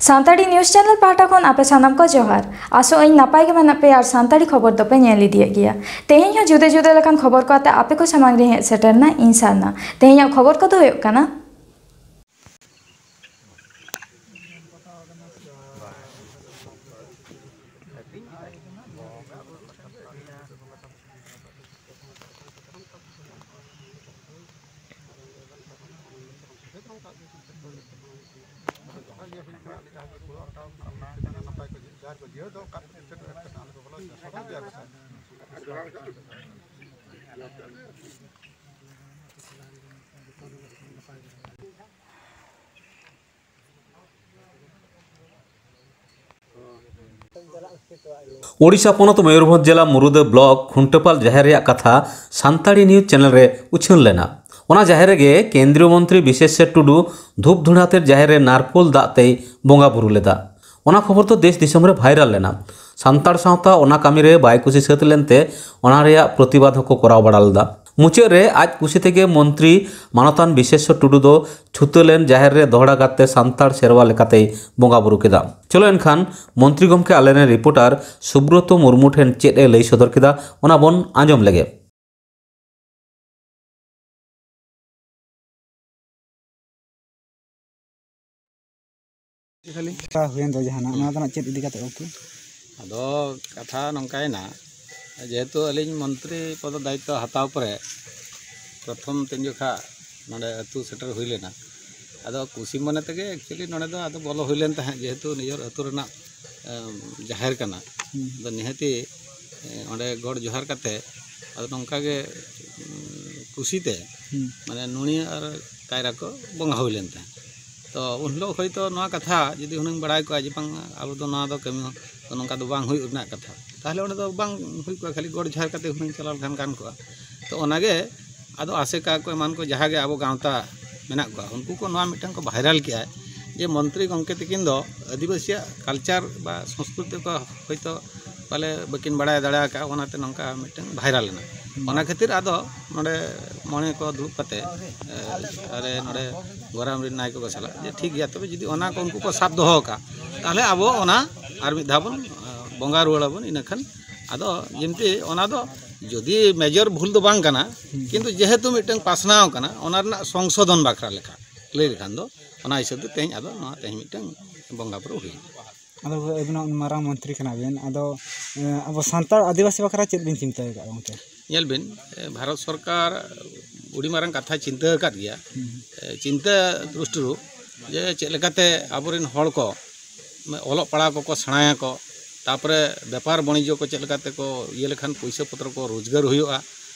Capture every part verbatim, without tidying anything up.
Santali news channel ᱯᱟᱦᱴᱟ ᱠᱷᱚᱱ ᱟᱯᱮ ᱥᱟᱱᱟᱢ ᱠᱚ ᱡᱚᱦᱟᱨ᱾ ᱟᱥᱚᱜ ᱟᱹᱧ ᱱᱟᱯᱟᱭ ᱜᱮ ᱢᱮᱱᱟᱜ ᱯᱮᱭᱟ ᱟᱨ ᱥᱟᱱᱛᱟᱲᱤ ᱠᱷᱚᱵᱚᱨ ᱫᱚᱯᱮ ᱧᱮᱞ ᱤᱫᱤᱭᱮᱫ ᱜᱮᱭᱟ᱾ ᱛᱮᱦᱮᱧ ᱦᱚᱸ ᱡᱩᱫᱟᱹ ᱡᱩᱫᱟᱹ ᱞᱮᱠᱟᱱ ᱠᱷᱚᱵᱚᱨ ᱠᱚ ᱟᱛᱮ ᱟᱯᱮ ᱠᱚ ᱥᱟᱢᱟᱝ ᱨᱮ ᱦᱮᱡ ᱥᱮᱴᱮᱨ ᱮᱱᱟ ᱤᱧ ᱥᱟᱨᱱᱟ᱾ ᱛᱮᱦᱮᱧᱟᱜ ᱠᱷᱚᱵᱚᱨ ᱠᱚᱫᱚ ᱦᱩᱭᱩᱜ ᱠᱟᱱᱟ, ᱳᱰᱤᱥᱟ ᱯᱚᱱᱚᱛ ᱢᱚᱭᱩᱨᱵᱷᱚᱸᱡᱽ ᱡᱮᱞᱟ ᱢᱩᱨᱩᱫᱟᱹ ᱵᱞᱚᱠ ᱠᱷᱩᱱᱴᱟᱹᱯᱟᱞ ᱡᱟᱦᱮᱨ ᱨᱮᱭᱟᱜ ᱠᱟᱛᱷᱟ ᱥᱟᱱᱛᱟᱲᱤ ᱱᱤᱭᱩᱡᱽ ᱪᱮᱱᱮᱞ ᱨᱮ ᱩᱪᱷᱟᱹᱱ ᱞᱮᱱᱟ᱾ ᱚᱱᱟ ᱡᱟᱦᱮᱨ ᱨᱮᱜᱮ ᱠᱮᱱᱫᱨᱤᱭᱚ ᱢᱚᱱᱛᱨᱤ ᱵᱤᱥᱮᱥ ᱥᱮᱴ ᱴᱩᱰᱩ ᱫᱷᱩᱯ ᱫᱷᱩᱬᱟᱛᱮᱨ ᱡᱟᱦᱮᱨ ᱨᱮ ᱱᱟᱨᱠᱳᱞ ᱫᱟᱜ ᱛᱮᱭ ᱵᱚᱸᱜᱟ ᱵᱩᱨᱩ ᱞᱮᱫᱟ᱾ ᱚᱱᱟ ᱠᱷᱚᱵᱚᱨ ᱫᱚ ᱫᱮᱥ ᱫᱤᱥᱚᱢ ᱨᱮ ᱵᱷᱟᱭᱨᱟᱞ ᱞᱮᱱᱟ᱾ ᱥᱟᱱᱛᱟᱲ ᱥᱟᱶᱛᱟ ᱚᱱᱟ ᱠᱟᱹᱢᱤ ᱨᱮ ᱵᱟᱭ ᱠᱩᱥᱤ ᱥᱟᱹᱛ ᱞᱮᱱᱛᱮ ᱚᱱᱟ ᱨᱮᱭᱟᱜ ᱯᱨᱚᱛᱤᱵᱟᱫ ᱦᱚᱸᱠᱚ ᱠᱚᱨᱟᱣ ᱵᱟᱲᱟ ᱞᱮᱫᱟ᱾ ᱢᱩᱪᱟᱹᱫ ᱨᱮ ᱟᱡ ᱠᱩᱥᱤ ᱛᱮᱜᱮ ᱢᱚᱱᱛᱨᱤ ᱢᱟᱱᱚᱛᱟᱱ ᱵᱤᱥᱮᱥᱥᱚ ᱴᱩᱰᱩ ᱫᱚ ᱪᱷᱩᱛᱟᱹ ᱞᱮᱱ ᱡᱟᱦᱮᱨ ᱨᱮ ᱫᱚᱦᱲᱟ ᱠᱟᱛᱮ ᱥᱟᱱᱛᱟᱲ ᱥᱮᱨᱣᱟ ᱞᱮᱠᱟᱛᱮᱭ ᱵᱚᱸᱜᱟ ᱵᱩᱨᱩ ᱠᱮᱫᱟ᱾ ᱪᱚᱞᱚ ᱮᱱᱠᱷᱟᱱ ᱢᱚᱱᱛᱨᱤ ᱜᱚᱢᱠᱮ ᱟᱞᱮᱨᱮᱱ ᱨᱤᱯᱳᱨᱴᱟᱨ ᱥᱩᱵᱨᱚᱛᱚ ᱢᱩᱨᱢᱩ ᱴᱷᱮᱱ ᱪᱮᱫ ᱮ ᱞᱟᱹᱭ ᱥᱚᱫᱚᱨ ᱠᱮᱫᱟ, ᱚᱱᱟ ᱵᱚᱱ ᱟᱸᱡᱚᱢ ᱞᱮᱜᱮ᱾ ᱦᱩᱭᱮᱱ ᱫᱚ ᱡᱟᱦᱟᱱᱟᱜ, ᱱᱚᱣᱟ ᱫᱚ ᱱᱟᱜ ᱪᱮᱫ ᱤᱫᱤ ᱠᱟᱛᱮ ᱜᱚᱢᱠᱮ? ᱟᱫᱚ ᱠᱟᱛᱷᱟ ᱱᱚᱝᱠᱟᱭᱮᱱᱟ, ᱡᱮᱦᱮᱛᱩ ᱟᱹᱞᱤᱧ ᱢᱚᱱᱛᱨᱤ ᱯᱚᱫ ᱫᱟᱭᱤᱛᱛᱚ ᱦᱟᱛᱟᱣ ᱯᱚᱨᱮ ᱯᱨᱚᱛᱷᱚᱢ ᱛᱤᱱ ᱡᱚᱠᱷᱟ ᱱᱚᱰᱮ ᱟᱹᱛᱩ ᱥᱮᱴᱮᱨ ᱦᱩᱭ ᱞᱮᱱᱟ, ᱟᱫᱚ ᱠᱩᱥᱤ ᱢᱚᱱᱮ ᱛᱮᱜᱮ actually ᱱᱚᱰᱮ ᱫᱚ ᱟᱫᱚ ᱵᱚᱞᱚ ᱦᱩᱭ ᱞᱮᱱ ᱛᱟᱦᱮᱸᱫ, ᱡᱮᱦᱮᱛᱩ ᱱᱤᱡᱮᱨ ᱟᱹᱛᱩ ᱨᱮᱱᱟᱜ, ᱮᱢ, ᱡᱟᱦᱮᱨ ᱠᱟᱱᱟ᱾ ᱦᱩᱸ᱾ ᱟᱫᱚ ᱱᱤᱦᱟᱹᱛᱤ, ᱮ, ᱚᱸᱰᱮ ᱜᱚᱰ ᱡᱚᱦᱟᱨ ᱠᱟᱛᱮ ᱟᱫᱚ ᱱᱚᱝᱠᱟ ᱜᱮ, ᱩᱸ, ᱠᱩᱥᱤᱛᱮ ᱦᱩᱸ᱾ ᱢᱟᱱᱮ ᱱᱩᱱᱤᱭᱟᱹ ᱟᱨ ᱠᱟᱭᱨᱟ ᱠᱚ ᱵᱚᱸᱜᱟ ᱦᱩᱭ ᱞᱮᱱ ᱛᱟᱦᱮᱸᱫ᱾ ᱛᱚ ᱩᱱ ᱦᱤᱞᱳᱜ ᱦᱚᱭᱛᱳ ᱱᱚᱣᱟ ᱠᱟᱛᱷᱟ ᱡᱩᱫᱤ ᱦᱩᱱᱟᱹᱝ ᱵᱟᱲᱟᱭ ᱠᱚᱜᱼᱟ ᱡᱮ ᱵᱟᱝ, ᱟᱵᱚ ᱫᱚ ᱱᱚᱣᱟ ᱫᱚ ᱠᱟᱹᱢᱤ ᱦᱚᱸ ᱱᱚᱝᱠᱟ ᱫᱚ ᱵᱟᱝ ᱦᱩᱭᱩᱜ ᱨᱮᱱᱟᱜ ᱠᱟᱛᱷᱟ, ᱛᱟᱦᱚᱞᱮ ᱚᱸᱰᱮ ᱫᱚ ᱵᱟᱝ ᱦᱩᱭ ᱠᱚᱜᱼᱟ, ᱠᱷᱟᱹᱞᱤ ᱜᱚᱰ ᱡᱚᱦᱟᱨ ᱠᱟᱛᱮ ᱦᱩᱱᱟᱹᱝ ᱪᱟᱞᱟᱣ ᱞᱮᱠᱷᱟᱱ ᱜᱟᱱ ᱠᱚᱜᱼᱟ᱾ ᱛᱚ ᱚᱱᱟᱜᱮ ᱟᱫᱚ ᱟᱥᱮᱠᱟ ᱠᱚ ᱮᱢᱟᱱ ᱠᱚ ᱡᱟᱦᱟᱸ ᱜᱮ ᱟᱵᱚ ᱜᱟᱶᱛᱟ ᱢᱮᱱᱟᱜ ᱠᱚᱣᱟ, ᱩᱱᱠᱩ ᱠᱚ ᱱᱚᱣᱟ ᱢᱤᱫᱴᱟᱝ ᱠᱚ ᱵᱷᱟᱭᱨᱟᱞ ᱠᱮᱜᱼᱟ ᱡᱮ ᱢᱚᱱᱛᱨᱤ ᱜᱚᱢᱠᱮ ᱛᱤᱠᱤᱱ ᱫᱚ ᱟᱹᱫᱤᱵᱟᱹᱥᱤᱭᱟᱜ culture ᱵᱟ ᱥᱚᱝᱥᱠᱨᱤᱛᱤ ᱠᱚ ᱦᱚᱭᱛᱳ ᱯᱟᱞᱮ ᱵᱟᱹᱠᱤᱱ ᱵᱟᱲᱟᱭ ᱫᱟᱲᱮ ᱟᱠᱟᱫᱼᱟ, ᱚᱱᱟᱛᱮ ᱱᱚᱝᱠᱟ ᱢᱤᱫᱴᱟᱝ ᱵᱷᱟᱭᱨᱟᱞ ᱮᱱᱟ᱾ ᱚᱱᱟ ᱠᱷᱟᱹᱛᱤᱨ ᱟᱫᱚ ᱱᱚᱰᱮ ᱢᱚᱬᱮ ᱠᱚ ᱫᱩᱲᱩᱵ ᱠᱟᱛᱮ, ᱮ, ᱟᱞᱮ ᱱᱚᱰᱮ ᱜᱚᱨᱟᱢ ᱨᱮᱱ ᱱᱟᱭᱠᱮ ᱠᱚ ᱥᱟᱞᱟᱜ ᱡᱮ, "ᱴᱷᱤᱠ ᱜᱮᱭᱟ, ᱛᱚᱵᱮ ᱡᱩᱫᱤ ᱚᱱᱟ ᱠᱚ ᱩᱱᱠᱩ ᱠᱚ ᱥᱟᱵ ᱫᱚᱦᱚ ᱟᱠᱟᱫ, ᱛᱟᱦᱚᱞᱮ ᱟᱵᱚ ᱚᱱᱟ ᱟᱨ ᱢᱤᱫ ᱫᱷᱟᱣ ᱵᱚᱱ, ᱮ, ᱵᱚᱸᱜᱟ ᱨᱩᱣᱟᱹᱲ ᱟᱵᱚᱱ, ᱤᱱᱟᱹ ᱠᱷᱟᱱ ᱟᱫᱚ ᱡᱮᱢᱛᱤ ᱚᱱᱟ ᱫᱚ ᱡᱩᱫᱤ ᱢᱮᱡᱚᱨ ᱵᱷᱩᱞ ᱫᱚ ᱵᱟᱝ ᱠᱟᱱᱟ, ᱠᱤᱱᱛᱩ ᱡᱮᱦᱮᱛᱩ ᱢᱤᱫᱴᱟᱝ ᱯᱟᱥᱱᱟᱣ ᱠᱟᱱᱟ, ᱚᱱᱟ ᱨᱮᱱᱟᱜ ᱥᱚᱝᱥᱳᱫᱷᱚᱱ ᱵᱟᱠᱷᱨᱟ ᱞᱮᱠᱟ ᱞᱟᱹᱭ ᱞᱮᱠᱷᱟᱱ ᱫᱚ, ᱚᱱᱟ ᱦᱤᱥᱟᱹᱵ ᱛᱮ ᱛᱮᱦᱮᱧ ᱟᱫᱚ ᱱᱚᱣᱟ ᱛᱮᱦᱮᱧ ᱢᱤᱫᱴᱟᱝ ᱵᱚᱸᱜᱟ ᱵᱩᱨᱩ ᱦᱩᱭᱱᱟ᱾ ᱟᱫᱚ ᱟᱹᱵᱤᱱ ᱢᱟ ᱢᱟᱨᱟᱝ ᱢᱚᱱᱛᱨᱤ ᱠᱟᱱᱟ ᱵᱤᱱ, ᱟᱫᱚ, ᱮ, ᱟᱵᱚ ᱥᱟᱱᱛᱟᱲ ᱟᱹᱫᱤᱵᱟᱹᱥᱤ ᱵᱟᱠᱷᱨᱟ ᱪᱮᱫ ᱵᱤᱱ ᱪᱤᱱᱛᱟᱹ ᱟᱠᱟᱫᱼᱟ ᱜᱚᱢᱠᱮ? ᱧᱮᱞ ᱵᱤᱱ, ᱮ, ᱵᱷᱟᱨᱚᱛ ᱥᱚᱨᱠᱟᱨ ᱟᱹᱰᱤ ᱢᱟᱨᱟᱝ ᱠᱟᱛᱷᱟᱭ ᱪᱤᱱᱛᱟᱹ ᱟᱠᱟᱫ ᱜᱮᱭᱟ᱾ ᱦᱩᱸ᱾ ᱮ, ᱪᱤᱱᱛᱟᱹ ᱫᱨᱤᱥᱴᱤ ᱨᱮ ᱡᱮ ᱪᱮᱫ ᱞᱮᱠᱟᱛᱮ ᱟᱵᱚᱨᱮᱱ ᱦᱚᱲ ᱠᱚ ᱚᱞᱚᱜ ᱯᱟᱲᱦᱟᱣ ᱠᱚᱠᱚ ᱥᱮᱬᱟᱭᱟᱠᱚ, ᱛᱟᱯᱚᱨᱮ ᱵᱮᱯᱟᱨ ᱵᱟᱹᱱᱤᱡᱽᱡᱚ ᱠᱚ ᱪᱮᱫ ᱞᱮᱠᱟᱛᱮ ᱠᱚ ᱤᱭᱟᱹ ᱞᱮᱠᱷᱟᱱ ᱯᱩᱭᱥᱟᱹ ᱯᱚᱛᱨᱚ ᱠᱚ ᱨᱳᱡᱽᱜᱟᱨ ᱦᱩᱭᱩᱜᱼᱟ,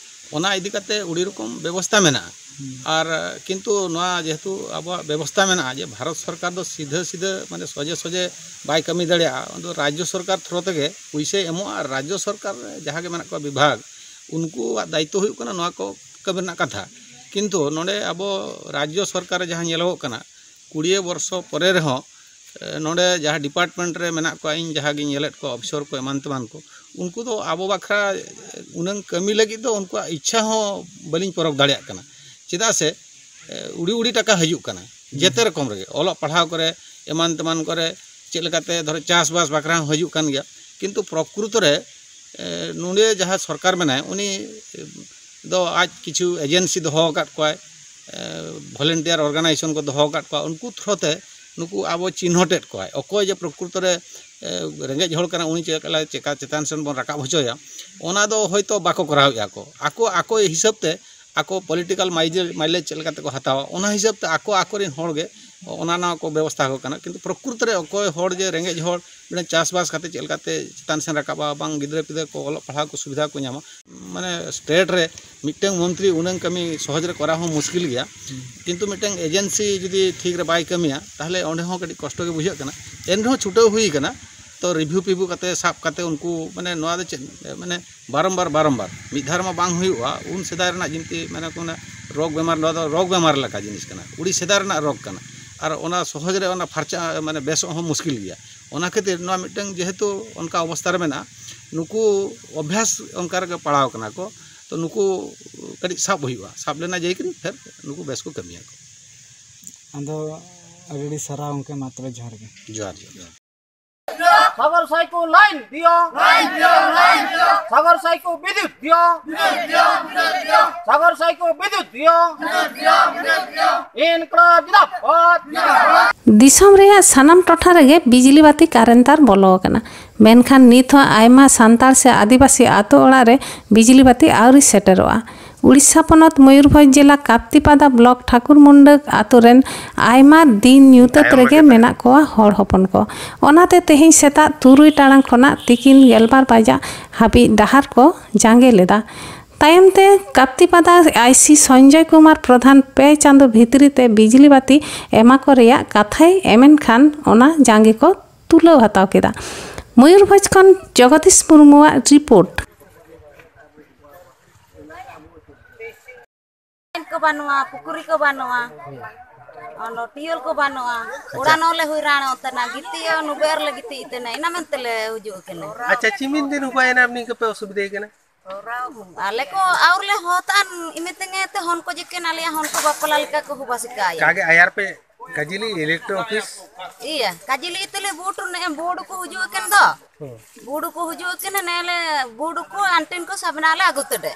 ᱚᱱᱟ ᱤᱫᱤ ᱠᱟᱛᱮ ᱟᱹᱰᱤ ᱨᱚᱠᱚᱢ ᱵᱮᱵᱚᱥᱛᱟ ᱢᱮᱱᱟᱜᱼᱟ᱾ ᱦᱩᱸ᱾ ᱟᱨ ᱠᱤᱱᱛᱩ ᱱᱚᱣᱟ ᱡᱮᱦᱮᱛᱩ ᱟᱵᱚᱣᱟᱜ ᱵᱮᱵᱚᱥᱛᱟ ᱢᱮᱱᱟᱜᱼᱟ ᱡᱮ ᱵᱷᱟᱨᱚᱛ ᱥᱚᱨᱠᱟᱨ ᱫᱚ ᱥᱤᱫᱷᱟᱹ ᱥᱤᱫᱷᱟᱹ, ᱢᱟᱱᱮ, ᱥᱚᱡᱷᱮ ᱥᱚᱡᱷᱮ ᱵᱟᱭ ᱠᱟᱹᱢᱤ ᱫᱟᱲᱮᱭᱟᱜᱼᱟ, ᱩᱱ ᱫᱚ ᱨᱟᱡᱽᱡᱚ ᱥᱚᱨᱠᱟᱨ ᱛᱷᱨᱳ ᱛᱮᱜᱮ ᱯᱩᱭᱥᱟᱹᱭ ᱮᱢᱚᱜᱼᱟ᱾ ᱟᱨ ᱨᱟᱡᱽᱡᱚ ᱥᱚᱨᱠᱟᱨ ᱨᱮ ᱡᱟᱦᱟᱸ ᱜᱮ ᱢᱮᱱᱟᱜ ᱠᱚᱣᱟ ᱵᱤᱵᱷᱟᱜᱽ, ᱩᱱᱠᱩᱣᱟᱜ ᱫᱟᱭᱤᱛᱛᱚ ᱦᱩᱭᱩᱜ ᱠᱟᱱᱟ ᱱᱚᱣᱟ ᱠᱚ ᱠᱟᱹᱢᱤ ᱨᱮᱱᱟᱜ ᱠᱟᱛᱷᱟ᱾ ᱠᱤᱱᱛᱩ ᱱᱚᱰᱮ ᱟᱵᱚ ᱨᱟᱡᱽᱡᱚ ᱥᱚᱨᱠᱟᱨ ᱨᱮ ᱡᱟᱦᱟᱸ ᱧᱮᱞᱚᱜᱚᱜ ᱠᱟᱱᱟ, ᱠᱩᱲᱤᱭᱟᱹ ᱵᱚᱨᱥᱚ ᱯᱚᱨᱮ ᱨᱮᱦᱚᱸ, ᱮ, ᱱᱚᱰᱮ ᱡᱟᱦᱟᱸ ᱰᱤᱯᱟᱨᱴᱢᱮᱱᱴ ᱨᱮ ᱢᱮᱱᱟᱜ ᱠᱚᱣᱟ, ᱤᱧ ᱡᱟᱦᱟᱸ ᱜᱤᱧ ᱧᱮᱞᱮᱫ ᱠᱚᱣᱟ, ᱚᱯᱷᱤᱥᱚᱨ ᱠᱚ ᱮᱢᱟᱱ ᱛᱮᱢᱟᱱ ᱠᱚ, ᱩᱱᱠᱩ ᱫᱚ ᱟᱵᱚ ᱵᱟᱠᱷᱨᱟ ᱩᱱᱟᱹᱝ ᱠᱟᱹᱢᱤ ᱞᱟᱹᱜᱤᱫ ᱫᱚ ᱩᱱᱠᱩᱣᱟᱜ ᱤᱪᱪᱷᱟ ᱦᱚᱸ ᱵᱟᱹᱞᱤᱧ ᱯᱚᱨᱚᱠ ᱫᱟᱲᱮᱭᱟᱜ ᱠᱟᱱᱟ᱾ ᱪᱮᱫᱟᱜ ᱥᱮ, ᱮ, ᱩᱲᱤ ᱩᱲᱤ ᱴᱟᱠᱟ ᱦᱤᱡᱩᱜ ᱠᱟᱱᱟ, ᱡᱮᱛᱮ ᱨᱚᱠᱚᱢ ᱨᱮᱜᱮ, ᱚᱞᱚᱜ ᱯᱟᱲᱦᱟᱣ ᱠᱚᱨᱮ, ᱮᱢᱟᱱ ᱛᱮᱢᱟᱱ ᱠᱚᱨᱮ, ᱪᱮᱫ ᱞᱮᱠᱟᱛᱮ, ᱫᱷᱚᱨᱚ, ᱪᱟᱥᱵᱟᱥ ᱵᱟᱠᱷᱨᱟ ᱦᱚᱸ ᱦᱤᱡᱩᱜ ᱠᱟᱱ ᱜᱮᱭᱟ᱾ ᱠᱤᱱᱛᱩ ᱯᱨᱚᱠᱨᱤᱛᱚ ᱨᱮ, ᱮ, ᱱᱚᱰᱮ ᱡᱟᱦᱟᱸ ᱥᱚᱨᱠᱟᱨ ᱢᱮᱱᱟᱭ, ᱩᱱᱤ ᱫᱚ ᱟᱡ ᱠᱤᱪᱷᱩ ᱮᱡᱮᱱᱥᱤ ᱫᱚᱦᱚ ᱟᱠᱟᱫ ᱠᱚᱣᱟᱭ, ᱮ, ᱵᱷᱚᱞᱮᱱᱴᱤᱭᱟᱨ ᱚᱨᱜᱟᱱᱟᱭᱡᱮᱥᱚᱱ ᱠᱚ ᱫᱚᱦᱚ ᱟᱠᱟᱫ ᱠᱚᱣᱟ, ᱩᱱᱠᱩ ᱛᱷᱨᱳ ᱛᱮ ᱱᱩᱠᱩ ᱟᱵᱚ ᱪᱤᱱᱦᱟᱹᱴᱮᱫ ᱠᱚᱣᱟᱭ᱾ ᱚᱠᱚᱭ ᱡᱮ ᱯᱨᱚᱠᱨᱤᱛᱚ ᱨᱮ, ᱮ, ᱨᱮᱸᱜᱮᱡ ᱦᱚᱲ ᱠᱟᱱᱟ, ᱩᱱᱤ ᱪᱮᱫ ᱞᱮᱠᱟ ᱪᱮᱠᱟ ᱪᱮᱛᱟᱱ ᱥᱮᱱ ᱵᱚᱱ ᱨᱟᱠᱟᱵ ᱦᱚᱪᱚᱭᱟ, ᱚᱱᱟ ᱫᱚ ᱦᱚᱭᱛᱳ ᱵᱟᱠᱚ ᱠᱚᱨᱟᱣᱮᱫᱼᱟ ᱠᱚ᱾ ᱟᱠᱚ, ᱟᱠᱚ ᱦᱤᱥᱟᱹᱵ ᱛᱮ ᱟᱠᱚ ᱯᱚᱞᱤᱴᱤᱠᱟᱞ ᱢᱟᱭᱞᱮᱡᱽ, ᱢᱟᱭᱞᱮᱡᱽ ᱪᱮᱫ ᱞᱮᱠᱟᱛᱮ ᱠᱚ ᱦᱟᱛᱟᱣᱟ, ᱚᱱᱟ ᱦᱤᱥᱟᱹᱵ ᱛᱮ ᱟᱠᱚ ᱟᱠᱚᱨᱮᱱ ᱦᱚᱲ ᱜᱮ ᱚᱱᱟ ᱱᱚᱣᱟ ᱠᱚ ᱵᱮᱵᱚᱥᱛᱷᱟ ᱟᱠᱚ ᱠᱟᱱᱟ᱾ ᱠᱤᱱᱛᱩ ᱯᱨᱚᱠᱨᱤᱛᱚ ᱨᱮ ᱚᱠᱚᱭ ᱦᱚᱲ ᱡᱮ ᱨᱮᱸᱜᱮᱡ ᱦᱚᱲ ᱢᱤᱫᱴᱟᱝ ᱪᱟᱥᱵᱟᱥ ᱠᱟᱛᱮ ᱪᱮᱫ ᱞᱮᱠᱟᱛᱮ ᱪᱮᱛᱟᱱ ᱥᱮᱱ ᱨᱟᱠᱟᱵᱼᱟ, ᱵᱟᱝ ᱜᱤᱫᱽᱨᱟᱹ ᱯᱤᱫᱽᱨᱟᱹ ᱠᱚ ᱚᱞᱚᱜ ᱯᱟᱲᱦᱟᱣ ᱠᱚ ᱥᱩᱵᱤᱫᱷᱟ ᱠᱚ ᱧᱟᱢᱟ, ᱢᱟᱱᱮ, ᱥᱴᱮᱴ ᱨᱮ ᱢᱤᱫᱴᱟᱝ ᱢᱚᱱᱛᱨᱤ ᱩᱱᱟᱹᱝ ᱠᱟᱹᱢᱤ ᱥᱚᱦᱚᱡᱽ ᱨᱮ ᱠᱚᱨᱟᱣ ᱦᱚᱸ ᱢᱩᱥᱠᱤᱞ ᱜᱮᱭᱟ᱾ ᱦᱩᱸ᱾ ᱠᱤᱱᱛᱩ ᱢᱤᱫᱴᱟᱝ ᱮᱡᱮᱱᱥᱤ ᱡᱩᱫᱤ ᱴᱷᱤᱠ ᱨᱮ ᱵᱟᱭ ᱠᱟᱹᱢᱤᱭᱟ, ᱛᱟᱦᱚᱞᱮ ᱚᱸᱰᱮ ᱦᱚᱸ ᱠᱟᱹᱴᱤᱡ ᱠᱚᱥᱴᱚ ᱜᱮ ᱵᱩᱡᱷᱟᱹᱜ ᱠᱟᱱᱟ᱾ ᱮᱱ ᱨᱮᱦᱚᱸ ᱪᱷᱩᱴᱟᱹᱣ ᱦᱩᱭ ᱠᱟᱱᱟ᱾ ᱛᱚ, ᱨᱤᱵᱷᱤᱭᱩ ᱯᱤᱵᱷᱤᱭᱩ ᱠᱟᱛᱮ ᱥᱟᱵ ᱠᱟᱛᱮ ᱩᱱᱠᱩ, ᱢᱟᱱᱮ, ᱱᱚᱣᱟ ᱫᱚ ᱪᱮᱫ, ᱢᱟᱱᱮ, ᱵᱟᱨᱚᱢᱵᱟᱨ, ᱵᱟᱨᱚᱢᱵᱟᱨ ᱢᱤᱫ ᱫᱷᱟᱣ ᱨᱮᱢᱟ ᱵᱟᱝ ᱦᱩᱭᱩᱜᱼᱟ᱾ ᱩᱱ ᱥᱮᱫᱟᱭ ᱨᱮᱱᱟᱜ ᱡᱤᱱᱛᱤ, ᱢᱟᱱᱮ, ᱠᱚ ᱢᱮᱱᱟ, ᱨᱳᱜᱽ ᱵᱮᱢᱟᱨ, ᱱᱚᱣᱟ ᱫᱚ ᱨᱳᱜᱽ ᱵᱮᱢᱟᱨ ᱞᱮᱠᱟ ᱡᱤᱱᱤᱥ ᱠᱟᱱᱟ, ᱟᱹᱰᱤ ᱥᱮᱫᱟᱭ ᱨᱮᱱᱟᱜ ᱨᱳᱜᱽ ᱠᱟᱱᱟ᱾ ᱟᱨ ᱚᱱᱟ ᱥᱚᱦᱚᱡᱽ ᱨᱮ ᱚᱱᱟ ᱯᱷᱟᱨᱪᱟ, ᱢᱟᱱᱮ, ᱵᱮᱥᱚᱜ ᱦᱚᱸ ᱢᱩᱥᱠᱤᱞ ᱜᱮᱭᱟ᱾ ᱚᱱᱟ ᱠᱷᱟᱹᱛᱤᱨ ᱱᱚᱣᱟ ᱢᱤᱫᱴᱟᱝ ᱡᱮᱦᱮᱛᱩ ᱚᱱᱠᱟ ᱚᱵᱚᱥᱛᱟ ᱨᱮ ᱢᱮᱱᱟᱜᱼᱟ, ᱱᱩᱠᱩ ᱚᱵᱷᱭᱟᱥ ᱚᱱᱠᱟ ᱨᱮᱜᱮ ᱯᱟᱲᱟᱣ ᱠᱟᱱᱟ ᱠᱚ᱾ ᱛᱚ ᱱᱩᱠᱩ ᱠᱟᱹᱴᱤᱡ ᱥᱟᱵ ᱦᱩᱭᱩᱜᱼᱟ, ᱥᱟᱵ ᱞᱮᱱᱟ ᱡᱮ ᱠᱤᱱ ᱯᱷᱮᱨ ᱱᱩᱠᱩ ᱵᱮᱥ ᱠᱚ ᱠᱟᱹᱢᱤᱭᱟᱠᱚ᱾ ᱟᱫᱚ ᱟᱹᱰᱤ ᱟᱹᱰᱤ ᱥᱟᱨᱦᱟᱣ ᱜᱚᱢᱠᱮ, ᱢᱟ ᱛᱚᱵᱮ ᱡᱚᱦᱟᱨ ᱜᱮ᱾ ᱡᱚᱦᱟᱨ ᱡᱚᱦᱟᱨ᱾ সাগর সাইকো লাইন দিও, লাইন দিও, লাইন দিও। সাগর সাইকো বিদ্যুৎ দিও, বিদ্যুৎ দিও, বিদ্যুৎ দিও। সাগর সাইকো বিদ্যুৎ দিও, বিদ্যুৎ দিও, বিদ্যুৎ দিও। ইনকলাব জিন্দাবাদ, জিন্দাবাদ। ᱫᱤᱥᱚᱢ ᱨᱮᱭᱟᱜ ᱥᱟᱱᱟᱢ ᱴᱚᱴᱷᱟ ᱨᱮᱜᱮ ᱵᱤᱡᱽᱞᱤ ᱵᱟᱹᱛᱤ ᱠᱟᱨᱮᱱ ᱛᱟᱨ ᱵᱚᱞᱚ ᱟᱠᱟᱱᱟ, ᱢᱮᱱᱠᱷᱟᱱ ᱱᱤᱛ ᱦᱚᱸ ᱟᱭᱢᱟ ᱥᱟᱱᱛᱟᱲ ᱥᱮ ᱟᱹᱫᱤᱵᱟᱹᱥᱤ ᱟᱛᱳ ᱚᱲᱟᱜ ᱨᱮ ᱵᱤᱡᱽᱞᱤ ᱵᱟᱹᱛᱤ ᱟᱹᱣᱨᱤ ᱥᱮᱴᱮᱨᱚᱜᱼᱟ᱾ ᱩᱲᱤᱥᱥᱟ ᱯᱚᱱᱚᱛ ᱢᱚᱭᱩᱨᱵᱷᱚᱸᱡᱽ ᱡᱮᱞᱟ ᱠᱟᱯᱛᱤᱯᱟᱫᱟ ᱵᱞᱚᱠ ᱴᱷᱟᱠᱩᱨ ᱢᱩᱱᱰᱟᱹ ᱟᱛᱳ ᱨᱮᱱ ᱟᱭᱢᱟ ᱫᱤᱱ ᱧᱩᱛᱟᱹᱛ ᱨᱮᱜᱮ ᱢᱮᱱᱟᱜ ᱠᱚᱣᱟ ᱦᱚᱲ ᱦᱚᱯᱚᱱ ᱠᱚ᱾ ᱚᱱᱟᱛᱮ ᱛᱮᱦᱮᱧ ᱥᱮᱛᱟᱜ ᱛᱩᱨᱩᱭ ᱴᱟᱲᱟᱝ ᱠᱷᱚᱱᱟᱜ ᱛᱤᱠᱤᱱ ᱜᱮᱞᱵᱟᱨ ᱵᱟᱡᱟᱜ ᱦᱟᱹᱵᱤᱡ ᱰᱟᱦᱟᱨ ᱠᱚ ᱡᱟᱸᱜᱮ ᱞᱮᱫᱟ᱾ ᱛᱟᱭᱚᱢ ᱛᱮ ᱠᱟᱯᱛᱤᱯᱟᱫᱟ ᱟᱭᱥᱤ ᱥᱚᱧᱡᱚᱭ ᱠᱩᱢᱟᱨ ᱯᱨᱚᱫᱷᱟᱱ ᱯᱮ ᱪᱟᱸᱫᱚ ᱵᱷᱤᱛᱨᱤ ᱛᱮ ᱵᱤᱡᱽᱞᱤ ᱵᱟᱹᱛᱤ ᱮᱢᱟ ᱠᱚ ᱨᱮᱭᱟᱜ ᱠᱟᱛᱷᱟᱭ ᱮᱢᱮᱱ ᱠᱷᱟᱱ ᱚᱱᱟ ᱡᱟᱸᱜᱮ ᱠᱚ ᱛᱩᱞᱟᱹᱣ ᱦᱟᱛᱟᱣ ᱠᱮᱫᱟ᱾ ᱢᱚᱭᱩᱨᱵᱷᱚᱸᱡᱽ ᱠᱷᱚᱱ ᱡᱚᱜᱚᱫᱤᱥ ᱢᱩᱨᱢᱩᱣᱟᱜ ᱨᱤᱯᱳᱨᱴ᱾ ᱠᱚ ᱵᱟᱹᱱᱩᱜᱼᱟ, ᱯᱩᱠᱷᱨᱤ ᱠᱚ ᱵᱟᱹᱱᱩᱜᱼᱟ, ᱚᱱᱟ ᱴᱤᱭᱩᱞ ᱠᱚ ᱵᱟᱹᱱᱩᱜᱼᱟ᱾ ᱚᱲᱟᱜ ᱱᱚᱞᱮ ᱦᱩᱭ ᱨᱟᱲᱚ ᱛᱮᱱᱟ, ᱜᱤᱛᱤᱡ ᱱᱩᱵᱮᱨ ᱞᱮ ᱜᱤᱛᱤᱡ ᱛᱮᱱᱟ, ᱤᱱᱟ ᱢᱮᱱᱛᱮ ᱞᱮ ᱦᱤᱡᱩᱜ ᱠᱟᱱᱟ᱾ ᱟᱪᱪᱷᱟ, ᱪᱤᱢᱤᱱ ᱫᱤᱱ ᱦᱩᱭ ᱮᱱᱟ ᱱᱤᱝᱠᱟᱹ ᱯᱮ ᱚᱥᱩᱵᱤᱫᱷᱟ ᱠᱟᱱᱟ? ᱟᱞᱮ ᱠᱚ ᱟᱣᱨ ᱞᱮ ᱦᱚᱛᱟᱱ ᱤᱢᱤ ᱛᱮᱝᱮ ᱛᱮ ᱦᱚᱱ ᱠᱚ ᱡᱮᱠᱮᱱ ᱟᱞᱮᱭᱟ ᱦᱚᱱ ᱠᱚ ᱵᱟᱯᱞᱟ ᱞᱮᱠᱟ ᱠᱚ ᱦᱩᱵᱟ ᱥᱤᱠᱟᱭᱟ᱾ ᱠᱟᱜᱮ ᱟᱭᱟᱨ ᱯᱮ ᱠᱟᱡᱤᱞᱤ ᱤᱞᱮᱠᱴᱨᱤ ᱚᱯᱷᱤᱥ? ᱤᱭᱟ, ᱠᱟᱡᱤᱞᱤ ᱛᱮᱞᱮ ᱵᱩᱴ ᱱᱮ ᱵᱩᱰ ᱠᱚ ᱦᱤᱡᱩᱜ ᱠᱟᱱ ᱫᱚ᱾ ᱦᱩᱸ᱾ ᱵᱩᱰ ᱠᱚ ᱦᱤᱡᱩᱜ ᱠᱟᱱᱟ, ᱱᱮᱞᱮ ᱵᱩᱰ ᱠᱚ ᱟᱱᱴᱮᱱ ᱠᱚ ᱥᱟᱵᱱᱟ ᱞᱮ ᱟᱹᱜᱩ ᱛᱮᱰᱮ᱾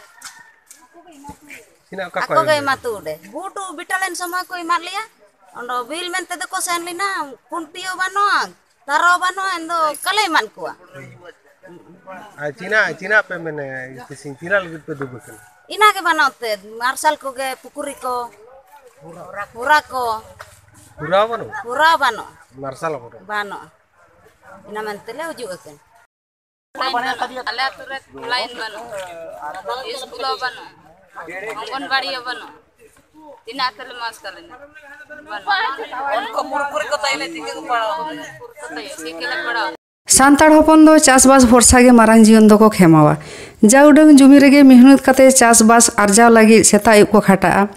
ᱛᱤᱱᱟᱹᱜ ᱚᱠᱟ ᱠᱚ ᱟᱠᱚ ᱜᱮ ᱮᱢ ᱮᱢᱟ ᱞᱮᱱᱟ? ᱛᱩᱰᱮ᱾ ᱵᱩᱴ ᱵᱤᱴᱟᱞᱮᱱ ᱥᱚᱢᱚᱭ ᱠᱚ ᱮᱢᱟᱫ ᱞᱮᱭᱟ᱾ ᱚᱸᱰᱮ ᱵᱤᱞ ᱢᱮᱱᱛᱮ ᱫᱚᱠᱚ ᱥᱮᱱ ᱞᱮᱱᱟ, ᱠᱷᱩᱱᱴᱤ ᱦᱚᱸ ᱵᱟᱹᱱᱩᱜᱼᱟ, ᱛᱟᱨᱚ ᱵᱟᱹᱱᱩᱜᱼᱟ, ᱮᱱ ᱫᱚ ᱚᱠᱟ ᱞᱮ ᱮᱢᱟᱫ ᱠᱚᱣᱟ? ᱟᱨ ᱪᱤᱱᱟ, ᱪᱤᱱᱟ ᱯᱮ ᱢᱮᱱᱮ, ᱛᱤᱥᱤᱧ ᱪᱤᱱᱟ ᱞᱟᱹᱜᱤᱫ ᱯᱮ ᱫᱩᱵᱟᱹ ᱠᱟᱱᱟ? ᱤᱱᱟ ᱜᱮ ᱵᱟᱹᱱᱩᱜ ᱛᱮ, ᱢᱟᱨᱥᱟᱞ ᱠᱚᱜᱮ, ᱯᱩᱠᱷᱨᱤ ᱠᱚ, ᱦᱚᱨᱟ ᱠᱚ᱾ ᱯᱩᱨᱟᱣ ᱵᱟᱹᱱᱩᱜ? ᱯᱩᱨᱟᱣ ᱵᱟᱹᱱᱩᱜ᱾ ᱢᱟᱨᱥᱟᱞ ᱦᱚᱸ ᱵᱟᱹᱱᱩᱜ? ᱵᱟᱹᱱᱩᱜ᱾ ᱤᱱᱟ ᱢᱮᱱᱛᱮ ᱞᱮ ᱦᱤᱡᱩᱜ ᱟᱠᱟᱱ᱾ ᱟᱞᱮ ᱟᱹᱛᱩ ᱨᱮ ᱞᱟᱭᱤᱱ ᱵᱟᱹᱱᱩᱜᱼᱟ, ᱤᱥᱠᱩᱞ ᱦᱚᱸ ᱵᱟᱹᱱᱩᱜᱼᱟ, ᱚᱝᱜᱚᱱᱵᱟᱲᱤ ᱦᱚᱸ ᱵᱟᱹᱱᱩᱜᱼᱟ᱾ ᱛᱤᱱᱟᱹᱜ ᱟᱹᱛᱩ ᱞᱮ ᱢᱟᱥ ᱠᱟᱞᱮᱱᱟ? ᱵᱟᱹᱱᱩᱜᱼᱟ᱾ ᱩᱱᱠᱩ ᱯᱩᱨᱠᱩᱨ ᱠᱚ ᱛᱟᱦᱮᱱᱟ, ᱪᱤᱠᱟᱹ ᱠᱚ ᱯᱟᱲᱦᱟᱣ ᱠᱚᱣᱟ? ᱪᱤᱠᱟᱹ ᱞᱮ ᱯᱟᱲᱦᱟᱣ? ᱥᱟᱱᱛᱟᱲ ᱦᱚᱯᱚᱱ ᱫᱚ ᱪᱟᱥᱵᱟᱥ ᱵᱷᱚᱨᱥᱟ ᱜᱮ ᱢᱟᱨᱟᱝ ᱡᱤᱭᱚᱱ ᱫᱚᱠᱚ ᱠᱷᱮᱢᱟᱣᱟ᱾ ᱡᱟ ᱩᱰᱟᱹᱝ ᱡᱩᱢᱤ ᱨᱮᱜᱮ ᱢᱤᱦᱱᱟᱹᱛ ᱠᱟᱛᱮ ᱪᱟᱥᱵᱟᱥ ᱟᱨᱡᱟᱣ ᱞᱟᱹᱜᱤᱫ ᱥᱮᱛᱟᱜ ᱟᱹᱭᱩᱵ ᱠᱚ ᱠᱷᱟᱴᱟᱜᱼᱟ᱾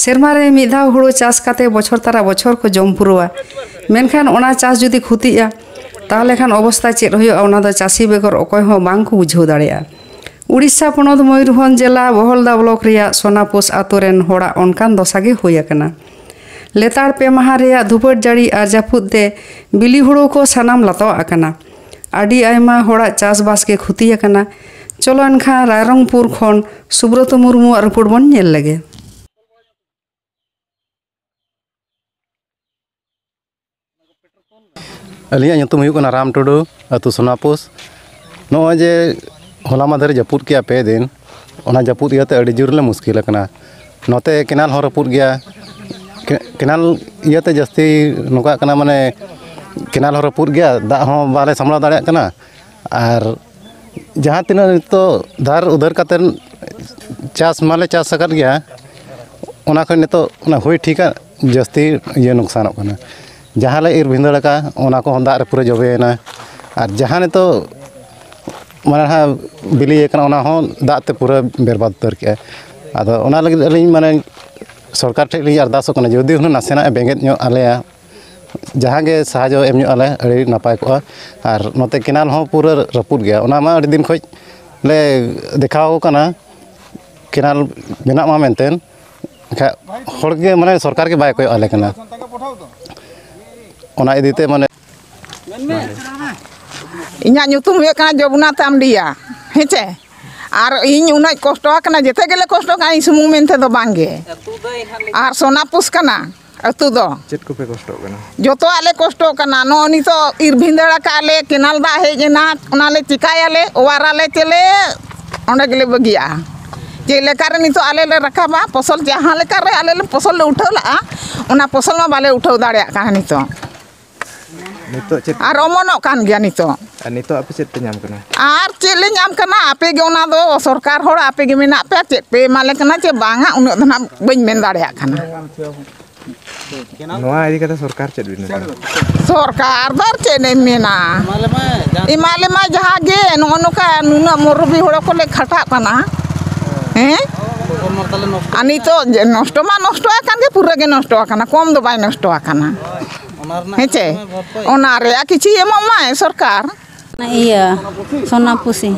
ᱥᱮᱨᱢᱟ ᱨᱮ ᱢᱤᱫ ᱫᱷᱟᱣ ᱦᱩᱲᱩ ᱪᱟᱥ ᱠᱟᱛᱮ ᱵᱚᱪᱷᱚᱨ ᱛᱟᱨᱟ ᱵᱚᱪᱷᱚᱨ ᱠᱚ ᱡᱚᱢ ᱯᱩᱨᱟᱹᱣᱟ᱾ ᱢᱮᱱᱠᱷᱟᱱ ᱚᱱᱟ ᱪᱟᱥ ᱡᱩᱫᱤ ᱠᱷᱚᱛᱤᱜᱼᱟ, ᱛᱟᱦᱚᱞᱮ ᱠᱷᱟᱱ ᱚᱵᱚᱥᱛᱟ ᱪᱮᱫ ᱦᱩᱭᱩᱜᱼᱟ, ᱚᱱᱟ ᱫᱚ ᱪᱟᱹᱥᱤ ᱵᱮᱜᱚᱨ ᱚᱠᱚᱭ ᱦᱚᱸ ᱵᱟᱝ ᱠᱚ ᱵᱩᱡᱷᱟᱹᱣ ᱫᱟᱲᱮᱭᱟᱜᱼᱟ᱾ ᱩᱲᱤᱥᱥᱟ ᱯᱚᱱᱚᱛ ᱢᱚᱭᱩᱨᱵᱷᱚᱸᱡᱽ ᱡᱮᱞᱟ ᱵᱚᱦᱚᱞᱫᱟ ᱵᱞᱚᱠ ᱨᱮᱭᱟᱜ ᱥᱳᱱᱟᱯᱳᱥ ᱟᱛᱳ ᱨᱮᱱ ᱦᱚᱲᱟᱜ ᱚᱱᱠᱟᱱ ᱫᱚᱥᱟ ᱜᱮ ᱦᱩᱭ ᱟᱠᱟᱱᱟ᱾ ᱞᱮᱛᱟᱲ ᱯᱮ ᱢᱟᱦᱟ ᱨᱮᱭᱟᱜ ᱫᱷᱩᱯᱟᱹᱲ ᱡᱟᱹᱲᱤ ᱟᱨ ᱡᱟᱹᱯᱩᱫ ᱛᱮ ᱵᱤᱞᱤ ᱦᱩᱲᱩ ᱠᱚ ᱥᱟᱱᱟᱢ ᱞᱟᱛᱚᱣ ᱟᱠᱟᱱᱟ᱾ ᱟᱹᱰᱤ ᱟᱭᱢᱟ ᱦᱚᱲᱟᱜ ᱪᱟᱥᱵᱟᱥ ᱜᱮ ᱠᱷᱚᱛᱤ ᱟᱠᱟᱱᱟ᱾ ᱪᱚᱞᱚ ᱮᱱᱠᱷᱟᱱ ᱨᱟᱭᱨᱚᱝᱯᱩᱨ ᱠᱷᱚᱱ ᱥᱩᱵᱨᱚᱛᱚ ᱢᱩᱨᱢᱩᱣᱟᱜ ᱨᱤᱯᱳᱨᱴ ᱵᱚᱱ ᱧᱮᱞ ᱞᱮᱜᱮ᱾ ᱟᱹᱞᱤᱧᱟᱜ ᱧᱩᱛᱩᱢ ᱦᱩᱭᱩᱜ ᱠᱟᱱᱟ ᱨᱟᱢ ᱴᱩᱰᱩ, ᱟᱹᱛᱩ ᱥᱳᱱᱟᱯᱳᱥ᱾ ᱱᱚᱜᱼᱚᱭ ᱡᱮ ᱦᱚᱞᱟ ᱢᱟᱫᱷᱮᱨ ᱡᱟᱹᱯᱩᱫ ᱠᱮᱜᱼᱟ ᱯᱮ ᱫᱤᱱ, ᱚᱱᱟ ᱡᱟᱹᱯᱩᱫ ᱤᱭᱟᱹᱛᱮ ᱟᱹᱰᱤ ᱡᱳᱨ ᱞᱮ ᱢᱩᱥᱠᱤᱞ ᱟᱠᱟᱱᱟ᱾ ᱱᱚᱛᱮ ᱠᱮᱱᱟᱞ ᱦᱚᱸ ᱨᱟᱹᱯᱩᱫ ᱜᱮᱭᱟ, ᱠᱮ-, ᱠᱮᱱᱟᱞ ᱤᱭᱟᱹᱛᱮ ᱡᱟᱹᱥᱛᱤ ᱱᱚᱝᱠᱟᱜ ᱠᱟᱱᱟ, ᱢᱟᱱᱮ ᱠᱮᱱᱟᱞ ᱦᱚᱸ ᱨᱟᱹᱯᱩᱫ ᱜᱮᱭᱟ, ᱫᱟᱜ ᱦᱚᱸ ᱵᱟᱞᱮ ᱥᱟᱢᱵᱲᱟᱣ ᱫᱟᱲᱮᱭᱟᱜ ᱠᱟᱱᱟ᱾ ᱟᱨ ᱡᱟᱦᱟᱸ ᱛᱤᱱᱟᱹᱜ ᱱᱤᱛᱚᱜ ᱫᱷᱟᱨ ᱩᱫᱷᱟᱹᱨ ᱠᱟᱛᱮᱫ ᱪᱟᱥ ᱢᱟᱞᱮ ᱪᱟᱥ ᱟᱠᱟᱫ ᱜᱮᱭᱟ, ᱚᱱᱟ ᱠᱷᱚᱱ ᱱᱤᱛᱚᱜ ᱚᱱᱟ ᱦᱩᱭ ᱴᱷᱤᱠᱟᱜ ᱡᱟᱹᱥᱛᱤ ᱤᱭᱟᱹ ᱱᱩᱠᱥᱟᱱᱚᱜ ᱠᱟᱱᱟ᱾ ᱡᱟᱦᱟᱸ ᱞᱮ ᱤᱨ ᱵᱷᱤᱸᱫᱟᱹᱲ ᱟᱠᱟᱫ, ᱚᱱᱟ ᱠᱚᱦᱚᱸ ᱫᱟᱜ ᱨᱮ ᱯᱩᱨᱟᱹ ᱡᱚᱵᱮᱭᱮᱱᱟ᱾ ᱟᱨ ᱡᱟᱦᱟᱸ ᱱᱤᱛᱚᱜ ᱢᱟᱱᱮ ᱦᱟᱸᱜ ᱵᱤᱞᱤ ᱟᱠᱟᱱᱟ, ᱚᱱᱟ ᱦᱚᱸ ᱫᱟᱜ ᱛᱮ ᱯᱩᱨᱟᱹ ᱵᱮᱨᱵᱟᱫᱽ ᱩᱛᱟᱹᱨ ᱠᱮᱜᱼᱟ᱾ ᱟᱫᱚ ᱚᱱᱟ ᱞᱟᱹᱜᱤᱫ ᱟᱹᱞᱤᱧ ᱢᱟᱱᱮ ᱥᱚᱨᱠᱟᱨ ᱴᱷᱮᱱ ᱞᱤᱧ ᱟᱨᱫᱟᱥᱚᱜ ᱠᱟᱱᱟ, ᱡᱩᱫᱤ ᱦᱩᱱᱟᱹᱝ ᱱᱟᱥᱮᱱᱟᱜ ᱮ ᱵᱮᱸᱜᱮᱫ ᱧᱚᱜ ᱟᱞᱮᱭᱟ, ᱡᱟᱦᱟᱸ ᱜᱮ ᱥᱟᱦᱟᱡᱽᱡᱚ ᱮᱢ ᱧᱚᱜ ᱟᱞᱮ, ᱟᱹᱰᱤ ᱱᱟᱯᱟᱭ ᱠᱚᱜᱼᱟ᱾ ᱟᱨ ᱱᱚᱛᱮ ᱠᱮᱱᱟᱞ ᱦᱚᱸ ᱯᱩᱨᱟᱹ ᱨᱟᱹᱯᱩᱫ ᱜᱮᱭᱟ, ᱚᱱᱟ ᱢᱟ ᱟᱹᱰᱤ ᱫᱤᱱ ᱠᱷᱚᱡ ᱞᱮ ᱫᱮᱠᱷᱟᱣ ᱠᱟᱱᱟ, ᱠᱮᱱᱟᱞ ᱵᱮᱱᱟᱜ ᱢᱟ ᱢᱮᱱᱛᱮ, ᱮᱱᱠᱷᱟᱡ ᱦᱚᱲ ᱜᱮ, ᱢᱟᱱᱮ ᱥᱚᱨᱠᱟᱨ ᱜᱮ ᱵᱟᱭ ᱠᱚᱭᱚᱜ ᱟᱞᱮ ᱠᱟᱱᱟ᱾ ᱚᱱᱟ ᱤᱫᱤ ᱛᱮ ᱢᱟᱱᱮ ᱤᱧᱟᱹᱜ ᱧᱩᱛᱩᱢ ᱦᱩᱭᱩᱜ ᱠᱟᱱᱟ ᱡᱚᱵᱩᱱᱟ ᱛᱟᱢᱰᱤᱭᱟ, ᱦᱮᱸ ᱪᱮ? ᱟᱨ ᱤᱧ ᱩᱱᱟᱹᱜ ᱠᱚᱥᱴᱚ ᱟᱠᱟᱱᱟ, ᱡᱮᱛᱮ ᱜᱮᱞᱮ ᱠᱚᱥᱴᱚ ᱟᱠᱟᱱᱟ, ᱤᱧ ᱥᱩᱢᱩᱝ ᱢᱮᱱᱛᱮ ᱫᱚ ᱵᱟᱝ ᱜᱮ᱾ ᱟᱨ ᱥᱳᱱᱟᱯᱩᱥ ᱠᱟᱱᱟ ᱟᱹᱛᱩ ᱫᱚ᱾ ᱪᱮᱫ ᱠᱚᱯᱮ ᱠᱚᱥᱴᱚᱜ ᱠᱟᱱᱟ? ᱡᱚᱛᱚᱣᱟᱜ ᱞᱮ ᱠᱚᱥᱴᱚᱜ ᱠᱟᱱᱟ᱾ ᱱᱚᱜᱼᱚ ᱱᱤᱛᱚᱜ ᱤᱨ ᱵᱷᱤᱸᱫᱟᱹᱲ ᱟᱠᱟᱫ ᱞᱮ, ᱠᱮᱱᱟᱞ ᱫᱟᱜ ᱦᱮᱡ ᱮᱱᱟ, ᱚᱱᱟ ᱞᱮ ᱪᱤᱠᱟᱹᱭᱟᱞᱮ, ᱚᱣᱟᱨ ᱟᱞᱮ ᱪᱮᱞᱮ, ᱚᱸᱰᱮ ᱜᱮᱞᱮ ᱵᱟᱹᱜᱤᱭᱟᱜᱼᱟ᱾ ᱪᱮᱫ ᱞᱮᱠᱟᱨᱮ ᱱᱤᱛᱚᱜ ᱟᱞᱮ ᱞᱮ ᱨᱟᱠᱟᱵᱟ ᱯᱷᱚᱥᱚᱞ, ᱡᱟᱦᱟᱸ ᱞᱮᱠᱟᱨᱮ ᱟᱞᱮ ᱞᱮ ᱯᱷᱚᱥᱚᱞ ᱞᱮ ᱩᱴᱷᱟᱹᱣ ᱞᱟᱜᱼᱟ, ᱚᱱᱟ ᱯᱷᱚᱥᱚᱞ ᱢᱟ ᱵᱟᱞᱮ ᱩᱴᱷᱟᱹᱣ ᱫᱟᱲᱮᱭᱟᱜ ᱠᱟᱱᱟ ᱱᱤᱛᱚᱜ᱾ ᱱᱤᱛᱚᱜ ᱪᱮᱫ ᱟᱨ ᱚᱢᱚᱱᱚᱜ ᱠᱟᱱ ᱜᱮᱭᱟ ᱱᱤᱛᱚᱜ᱾ ᱟᱨ ᱱᱤᱛᱚᱜ ᱟᱯᱮ ᱪᱮᱫ ᱯᱮ ᱧᱟᱢ ᱠᱟᱱᱟ? ᱟᱨ ᱪᱮᱫ ᱞᱮ ᱧᱟᱢ ᱠᱟᱱᱟ? ᱟᱯᱮ ᱜᱮ ᱚᱱᱟ ᱫᱚ ᱥᱚᱨᱠᱟᱨ ᱦᱚᱲ, ᱟᱯᱮ ᱜᱮ ᱢᱮᱱᱟᱜ ᱯᱮᱭᱟ, ᱪᱮᱫ ᱯᱮ ᱮᱢᱟ ᱞᱮ ᱠᱟᱱᱟ ᱪᱮ ᱵᱟᱝᱟ, ᱩᱱᱟᱹᱜ ᱫᱚ ᱱᱟᱜ ᱵᱟᱹᱧ ᱢᱮᱱ ᱫᱟᱲᱮᱭᱟᱜ ᱠᱟᱱᱟ᱾ ᱱᱚᱣᱟ ᱤᱫᱤ ᱠᱟᱛᱮ ᱥᱚᱨᱠᱟᱨ ᱪᱮᱫ ᱵᱤᱱ ᱢᱮᱛᱟᱭᱟ? ᱥᱚᱨᱠᱟᱨ ᱫᱚ ᱟᱨ ᱪᱮᱫ ᱮᱢ ᱢᱮᱱᱟ? ᱮᱢᱟ ᱞᱮ ᱢᱟ ᱡᱟᱦᱟᱸ ᱜᱮ, ᱱᱚᱜᱼᱚ ᱱᱚᱝᱠᱟ ᱱᱩᱱᱟᱹᱜ ᱢᱩᱨᱩᱵᱤ ᱦᱚᱲ ᱠᱚᱞᱮ ᱠᱷᱟᱴᱟᱜ ᱠᱟᱱᱟ, ᱦᱮᱸ? ᱟᱨ ᱱᱤᱛᱚᱜ ᱡᱮ ᱱᱚᱥᱴᱚ ᱢᱟ ᱱᱚᱥᱴᱚ ᱟᱠᱟᱱ ᱜᱮ, ᱯᱩᱨᱟᱹ ᱜᱮ ᱱᱚᱥᱴᱚ ᱟᱠᱟᱱᱟ, ᱠᱚᱢ ᱫᱚ ᱵᱟᱭ ᱱᱚᱥᱴᱚ ᱟᱠᱟᱱᱟ᱾ ᱦᱮᱸ ᱪᱮ? ᱚᱱᱟ ᱨᱮᱭᱟᱜ ᱠᱤᱪᱷᱩ ᱮᱢᱚᱜ ᱢᱟᱭ ᱥᱚᱨᱠᱟᱨ᱾ ᱤᱭᱟᱹ, ᱥᱚᱱᱟ ᱯᱩᱥᱤ᱾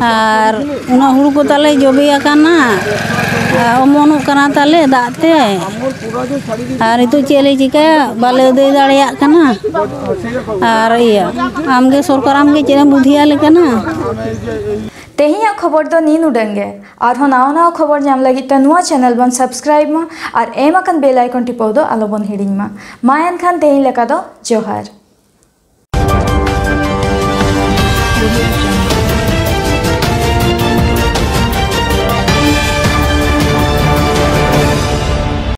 ᱟᱨ ᱩᱱᱟᱹᱜ ᱦᱩᱲᱩ ᱠᱚ ᱛᱟᱞᱮ ᱡᱚᱵᱮ ᱟᱠᱟᱱᱟ, ᱟᱨ ᱚᱢᱚᱱᱚᱜ ᱠᱟᱱᱟ ᱛᱟᱞᱮ ᱫᱟᱜ ᱛᱮ᱾ ᱟᱨ ᱱᱤᱛᱚᱜ ᱪᱮᱫ ᱞᱮ ᱪᱤᱠᱟᱹᱭᱟ? ᱵᱟᱞᱮ ᱟᱹᱫᱟᱹᱭ ᱫᱟᱲᱮᱭᱟᱜ ᱠᱟᱱᱟ᱾ ᱟᱨ ᱤᱭᱟᱹ, ᱟᱢᱜᱮ ᱥᱚᱨᱠᱟᱨ, ᱟᱢᱜᱮ ᱪᱮᱫ ᱮᱢ ᱵᱩᱫᱷᱤ ᱟᱞᱮ ᱠᱟᱱᱟ? ᱛᱮᱦᱮᱧᱟᱜ ᱠᱷᱚᱵᱚᱨ ᱫᱚ ᱱᱤᱱ ᱩᱰᱟᱹᱝ ᱜᱮ᱾ ᱟᱨᱦᱚᱸ ᱱᱟᱣᱟ ᱱᱟᱣᱟ ᱠᱷᱚᱵᱚᱨ ᱧᱟᱢ ᱞᱟᱹᱜᱤᱫ ᱛᱮ ᱱᱚᱣᱟ channel ᱵᱚᱱ subscribe ᱢᱟ ᱟᱨ ᱮᱢ ᱟᱠᱟᱱ bell icon ᱴᱤᱯᱟᱹᱣ ᱫᱚ ᱟᱞᱚ ᱵᱚᱱ ᱦᱤᱲᱤᱧ ᱢᱟ᱾ ᱢᱟ ᱮᱱᱠᱷᱟᱱ ᱛᱮᱦᱮᱧ ᱞᱮᱠᱟ ᱫᱚ ᱡᱚᱦᱟᱨ᱾